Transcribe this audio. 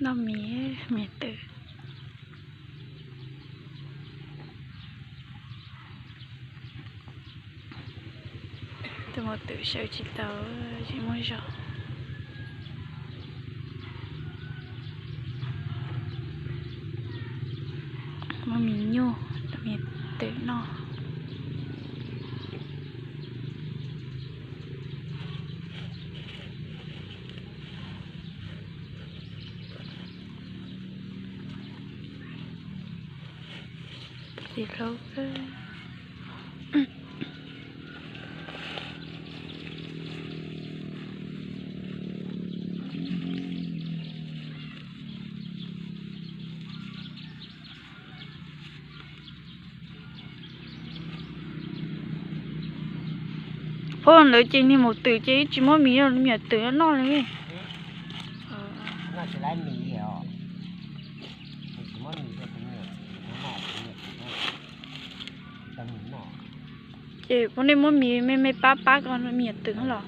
Noj mis, mis twm. Tus maum twm sawv tsis tau, tsis muaj zog. Muab mis nyuj, tus mis twm noj. Txiv hlob. Phauj, ntawd ces niag maum twm ces tsis muab mis rau me nyuam twm noj li. Ces puab nej muab mis me me pab pab ko me nyuam twm los.